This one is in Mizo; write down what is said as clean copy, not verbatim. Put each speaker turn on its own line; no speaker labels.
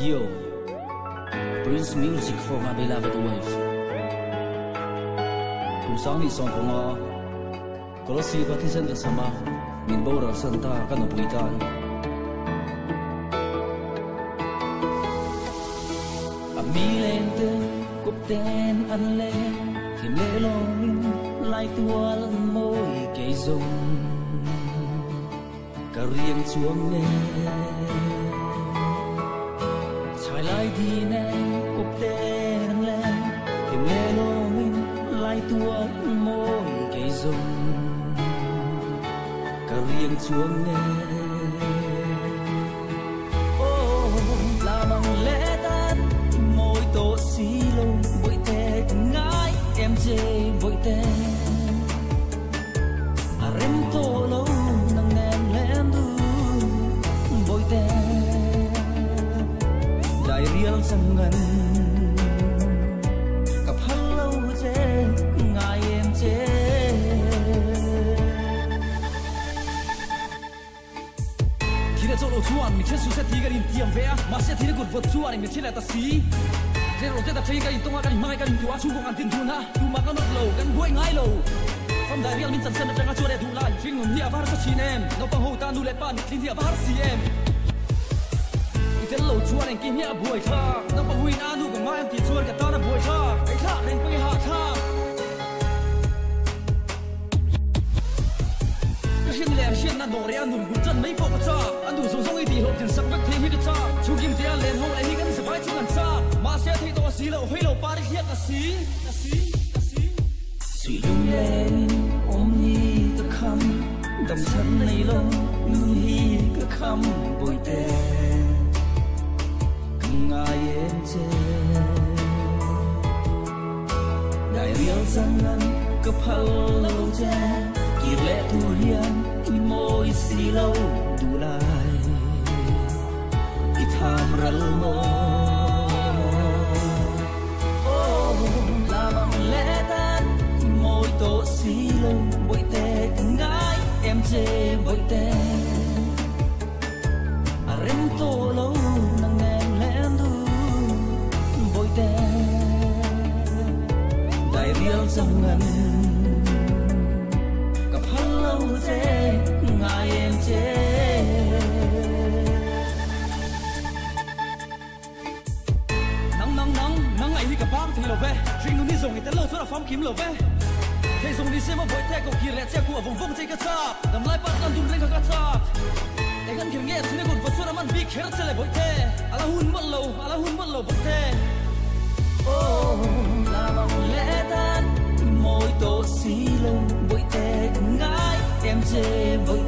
Yo, Prince Music for my beloved wife. Kum sang ni sawm panga Kolosip a thisen ka sam a, min boral san ta ka nupui tan. A mi leng te kawp ten an leng hlim leh lawmin lai tual an mawi kei zawng ka riang chuang le. Chhai lai di nen kawp ten an leng hlim leh lawmin lai tual an mawi kei zawng ka riang chuang le. Aw la mang leh tan mawi tawh si lo bawihte ka ngai em che bawihte a rem tawh lo nang nen lem duh bawihte dai rial chang an ka phal lo che ka ngai em che.
Thil a chawh lo chuan mi thil suh ti kan intiam ve a, mahse thil kut vawt chuan in mi thil leh ta si. Tleng rawh te ta thei kan intawng a, kan inhmangaih kan intuah a, chhungkaw kan tin dun a, tumah kan awt lo, kan buai ngai lo. Fam dai rial min chansen atanga chuan e duh lai, hringnun hi a va harsa thin em, naupang ho ta nu leh pa mittlin hi a va har si em. I tel lo chuan engkim hi a buai thlak, naupang huin a nu ka ngai ang tih chuan ka tan a buai thlak, ei thlak reng pawh i hahthlak. Ka hriat leh hriatna dawh reh a nun bul chan mai pawh ka chak. A duh zawng zawng i tih hlawhtlin sak vek thei hi ka chak. Chhungkim tia len ho leh hi kan zavai chu kan chak. Mahse a theih tawh a si loh, hei lo par i hliak a si, a si, a si.
Suih lung lengin awm hi ka kham, dam chhan nei lo nun hi ka kham bawihte ka ngai em che. Dai rial chang an ka phal lo che, kir leh tur hian i mawi si lo duh lai i tham ral maw. Aw la mang leh tan i mawi tawh si lo bawihte ka ngai em che bawihte a rem tawh lo nang nen lem duh bawihte dai rial chang an ka phal lo che ngai em che.
Nang nang nang nang ngaih hi ka bang thei lo ve, hringnun hi zawng i tel lo chuan a famkim lo ve. Thei zawng ni se maw bawihte ko kir leh che khu a vawng vawng che ka chak, damlai part lan dun reng kha ka chak. Eng an kher nge thil a kut va chuan a man bik kher che le bawihte, a la hun mawlh lo, a la hun mawlh lo bawihte.
Aw la mang leh tan mawi tawh si lo bawihte ka ngai em che bawihte.